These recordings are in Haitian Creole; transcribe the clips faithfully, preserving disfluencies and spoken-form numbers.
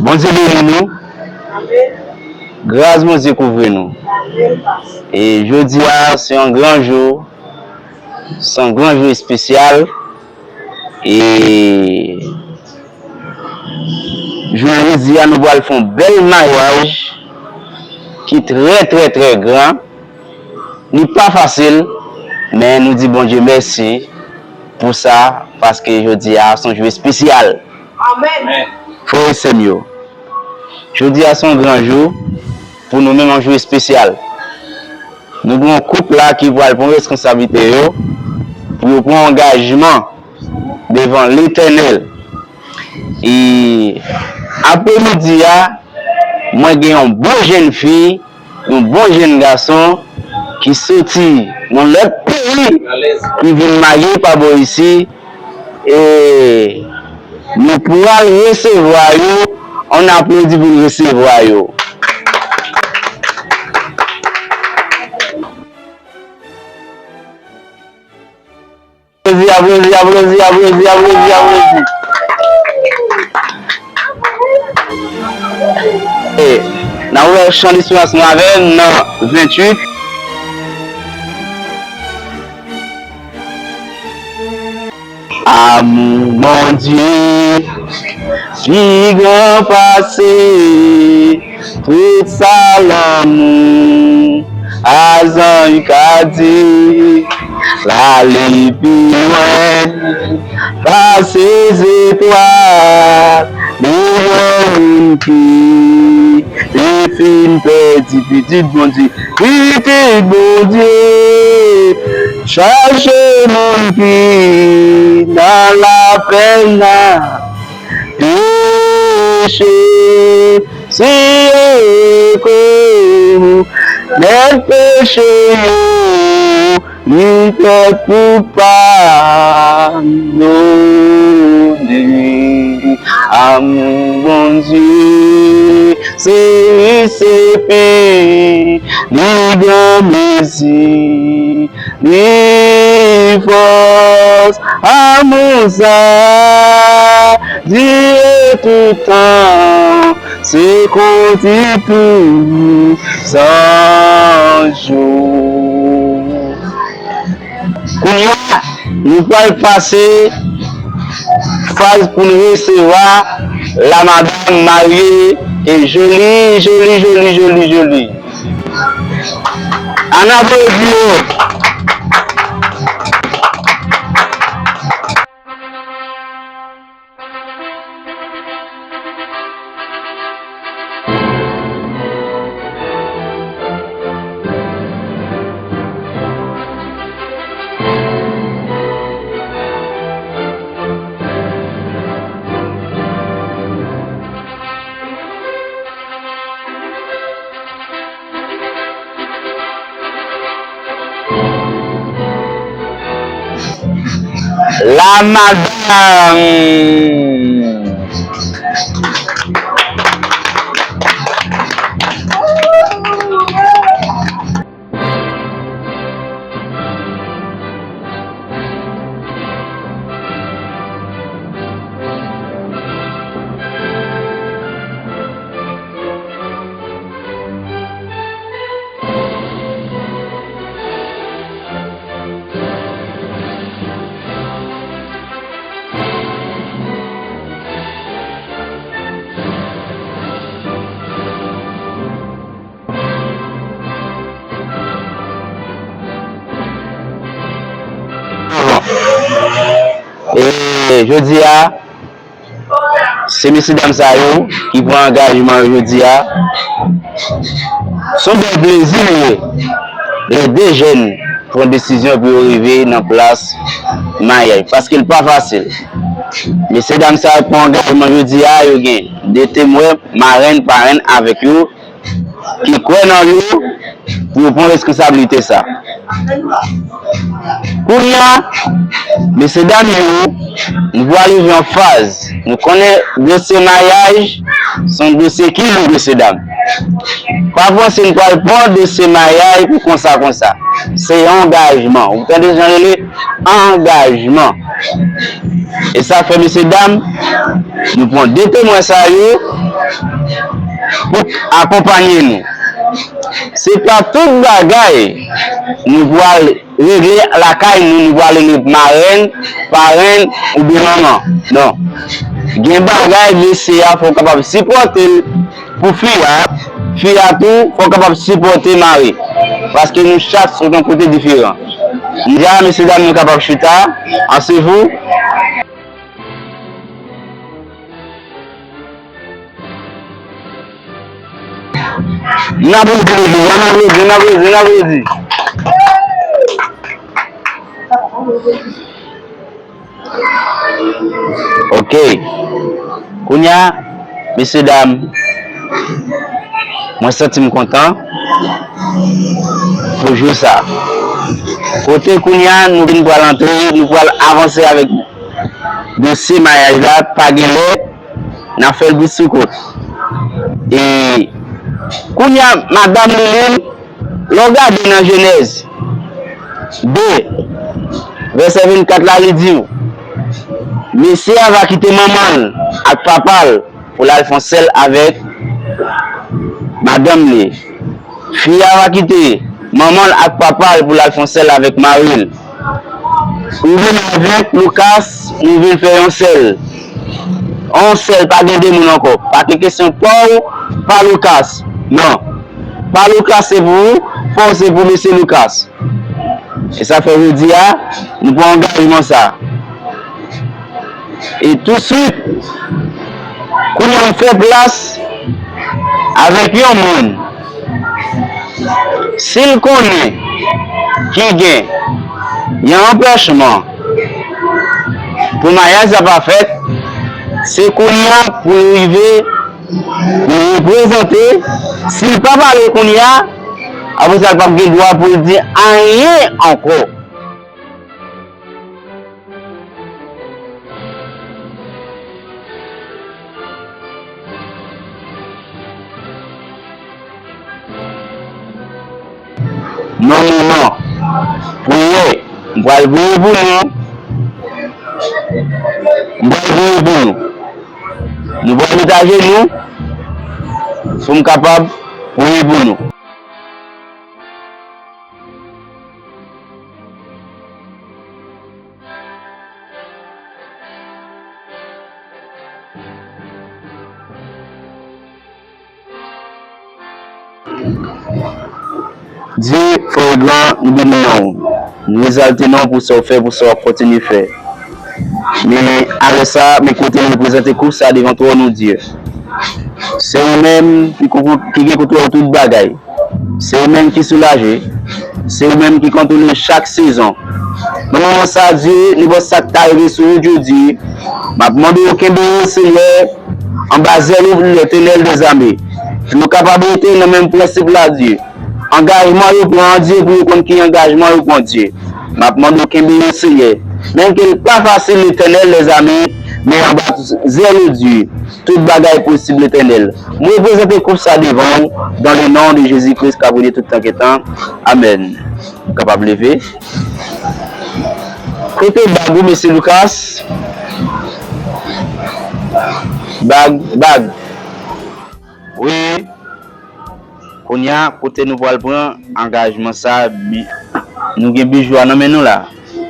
Bondye beni nou. Gras Bondye kouvri nou. E jodi a, se yon gran jou. Se yon gran jou espesyal. E jou jodi a, nou pral fè yon bèl maryaj ki trè, trè, trè gran. Li pa fasil, men nou di Bondye mèsi pou sa, paske jodi a, se yon jou espesyal. Amèn. Frè e sè m yo, jodi a se yon gran jou pou nou menm, yon jou espesyal. Nou gen yon koup la ki pral pran reskonsablite yo, pou yo pran angajman devan Letènèl. E apremidi a, mwen gen yon bon jèn fi, yon bon jèn gason ki soti nan lòt peyi, ki vin marye pa bò isi. E nou pral resevwa yo, ann aplodi pou n resevwa yo. Aplodi, aplodi, aplodi, aplodi, aplodi, aplodi. E, n a ouvè chan desperasyon avè m nan venntuit. Amou Bondye pi gran pase tout sa lanmou a zanj ka di. L ale pi lwen pase zetwal. Li gen moun ki te fin pèdi pitit Bondye. Pitit Bondye chache moun ki nan lapenn nan. Peche, si yo rekonèt peche yo, li fè pou padone. Amou Bondye se li, se pi li gran mezi, li fòs. Amou sa dire tout tan, se konti tou san jou. Kounye a, nou pral pase faz pou n resevwa la madanm marye e joli, joli, joli, joli, joli. Ann aplodi yo. La madam. E jodi a, se mesye dam sa yo ki pran angajman yo jodi a. Se yon bèl plezi li ye. Lè de jèn pran desizyon pou yo rive nan plas maryaj, paske l pa fasil. Mesye dam sa yo pran angajman jodi a, yo gen de temwen, marenn, parenn avèk yo, ki kwè nan yo pou yo pran reskonsablite sa. Kounye a, mesye dam yo, nou pral rive an faz. Nou konnen dosye maryaj se yon dosye ki lou, mesye dam. Pa panse nou pral pran dosye maryaj pou konsa konsa. Se yon angajman. Ou tande jan rele? Angajman. E sa fè, mesye dam, nou pran de temwen sa yo pou akonpaye nou. Se pa tout bagay nou pral regle lakay nou, nou pral rele marenn, parenn oubyen manman. Non. Gen bagay, mesye a, fò w kapab sipòte l pou fi a, fi a tou, fò w kapab sipòte mari. Paske nou chak sot yon kote diferan. M di a mesye dam nou kapab chita, ansevou. N aplodi, n aplodi, n aplodi, n aplodi. Ok. Kounye a, mesye dam, mwen santi m kontan pou jou sa. Kote kounye a, nou vin pral antre, nou pral avanse avèk dosye maryaj la, pa gen lè, n ap fè l bout sou kont. E kounye a, madanm Lilin, lè w gade nan Jenèz de, vèsè vennkat la, li di w, mesye a va kite manman l ak papa l pou l al fè yon sèl avèk madanm li. Fi a va kite manman l ak papa l pou l al fè yon sèl avèk mari l. Ou vin avèk Loukas, nou vin fè yon sèl. Yon sèl, pa gen de moun ankò. Pa gen kesyon pa w, pa Loukas. Non. Pa Loukas se pou ou, pa w se pou mesye Loukas. E sa fè jodi a, nou pran angajman sa. E tousuit, kounye a m fè plas avèk yon moun. Si l konnen ki gen yon anpèchman pou maryaj la pa fèt, se kounye a pou l rive reprezante. Si l pa pale kounye a, apre sa, l p ap gen dwa pou l di anyen ankò. Non, non, non. Priyè, m pral priye pou nou. M pral priye pou nou. Nou pral met ajenou pou m kapab priye pou nou. Dye, frè gran, nou beni non w. Nou egzalte non w pou sa w fè, pou sa w ap kontinye fè. Men alè sa a, men kote nou prezante koup sa a devan twòn ou, Dye. Se ou menm ki kon-, ki gen kontwòl tout bagay. Se ou menm ki soulaje. Se ou menm ki kontwole chak sezon. Nan moman sa a, Dye, nenpòt sa k ta rive sou wout yo, Dye, m ap mande w kenbe yo, Senyè, anba zèl ou, Letènèl dèzame. Pou yo kapab rete nan menm prensip la, Dye. Angajman yo pran, Dye, pou yo konn ki angajman yo pran, Dye. M ap mande w kenbe yo, Senyè. Menm ke l pa fasil, Letènèl dèzame, men anba zèl ou, Dye, tout bagay posib, Letènèl. Mwen reprezante koup sa devan w, dans le nom de Jésus-Christ, k ap rene tout tan ke tan. Amèn. Ou kapab leve. Kote bag ou, mesye Lucas? Bag, bag. Wi. Kounye a, kote nou pral pran angajman sa, bi-, nou gen bijou a nan men nou la?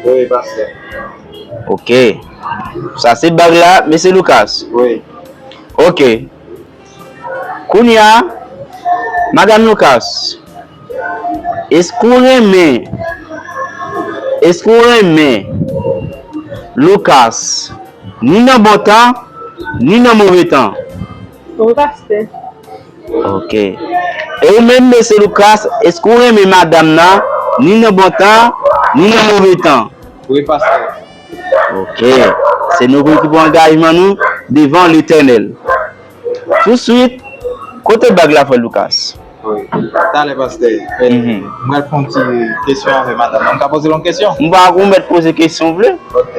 Wi, pastè. Ok. Sa se bag la, mesye Lucas? Wi. Ok. Kounye a, Madam Lucas, èske w renmen, èske w renmen Lucas ni nan bon tan, ni nan move tan? Wi, pastè. Ok. E ou menm, mesye Lucas, èske w renmen madanm nan, ni nan bon tan, ni nan move tan? Wi, pastè. Ok. Se nou ki pran angajman nou devan Letènèl. Touswit, kote bag la, frè Lucas? Wi. Talè, pastè. Eh, mhm. M pral fè yon ti kesyon avè madanm nan. M ka poze l yon kesyon? M pa ou mèt poze kesyon w vle. Ok.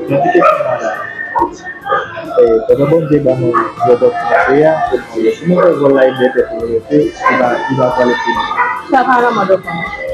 Yon ti kesyon, madanm. Eh, pandan Bondye ban nou opòtinite a, pou nou rete, si nou fè vòl la, li mete pou nou rete, li va, li va pale pou nou. Sa pa nan mòd otan.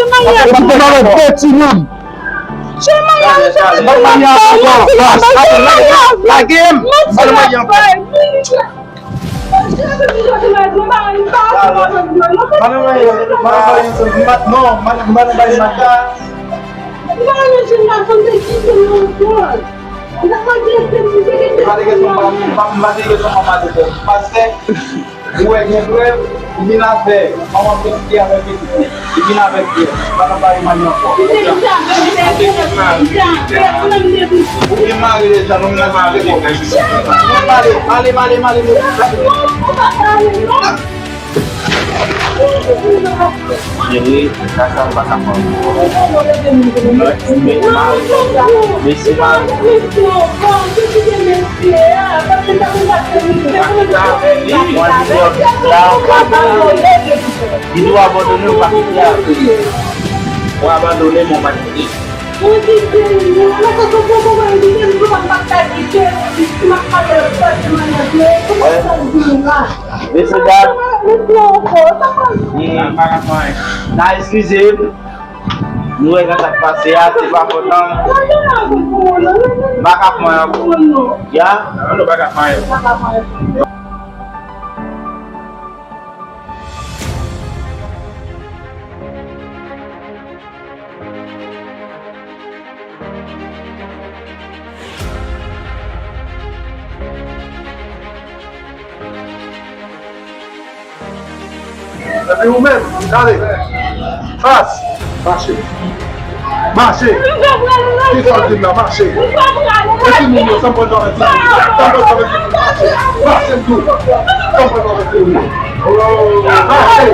Mwen te malad de timoun. Lage m. Lage m. Madan Maryse, madan Maryse, non, madan Maryse. Pastè, ou wè gen prèv, ou vin avè manman pitit li, ou vin avè pitit li, ou vin avè prèv. Madan Maryse, madan Maryse ankò. Ou gen mari deja, nou menm avè kòb. Ale, ale, ale, ale, ale. Cheri, sa, sa m pa ka fè. Mèsi, mèsi, mèsi, mari. Mèsi, mari. Mwen di, bon, la, li tou abandone, ou pa kite a. Ou abandone, mwen pa kite. Mesye dam, n a eskize m. Nou wè sa k pase a, se pa fòt an. M pa ka fè anyen ankò. Ya? E ou menm, ale. Fas. Mache. Mache. Kisa w di m la? Mache. E timoun yo, sa m pral fè avèk timoun yo? Sa m pral fè avèk timoun yo? Mache. Mache m di w. Sa m pral fè avèk timoun yo? Mache.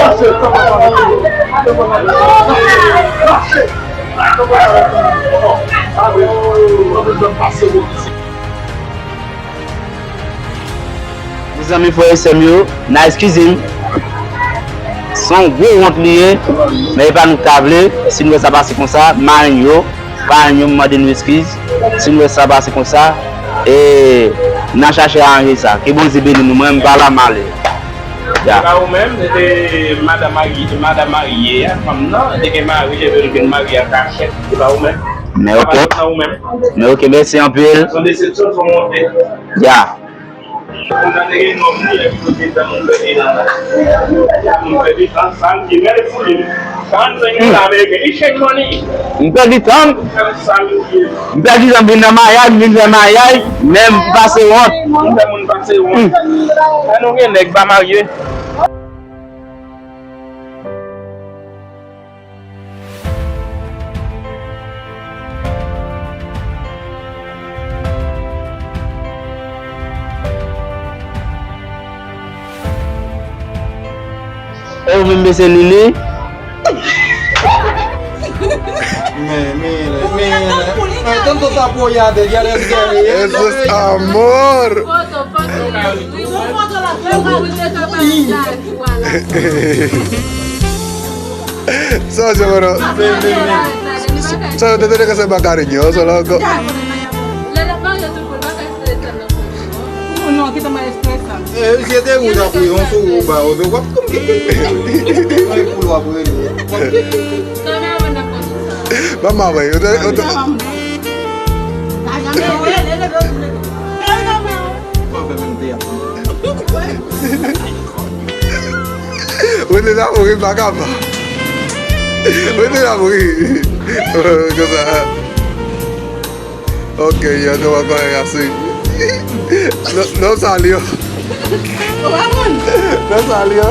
Mache. Sa m pral fè avèk timoun yo? Sa m pral fè avèk timoun yo? Mache. Mache. Sa m pral fè avèk timoun yo? Sa m pral fè avèk timoun yo? Mezanmi, frè e sè m yo, n a eskize m. Se yon gwo wont li ye, men e pa nou k ta vle. Si n wè sa pase konsa, marenn yo, parenn yo, m mande nou eskiz. Si n wè sa pase konsa, e n a chache aranje sa. Ke Bondye beni nou, mwen, m pa la, m ale. Ya. Se pa ou menm, se te madanm marye, madanm marye a, fanm nan, te gen mari, epi l vin marye an kachèt. Se pa ou menm? Men oke. Sa pa sot nan ou menm? Men oke, mèsi anpil. Son desepsyon, son wonte. Ya. Moun nan te gen nonm li, epi tout tan moun pèdi tan. Moun pèdi tan, sa l di, men li pou li. Karannsenk dola ameriken, li change money. M pèdi tan. Sa l di. M pèdi tan, m vin nan maryaj, m vin fè maryaj, men m pase wont. M fè moun pase wont. Lè nou gen nèg pa marye. Ou menm mesye Lili. Men, men, men, men, tanto ta apoyado, ya les gané. Eso es amor. Foto, foto. Foto la, foto. Sa se bon. Sa yo te tande ke se pa cariñoso, loco. Non, ki te mwen espresa. Eh, si te ou ta pran yon sou ou ba ou, w ap konn ki pou l w ap rele. Ban m avè yo te, yo te. Rete la pou ri, pa ka pa. Rete la pou ri. Konsa. Ok, yo te wè kòrèk ase. Non, non, sa li yo. Non, sa li yo.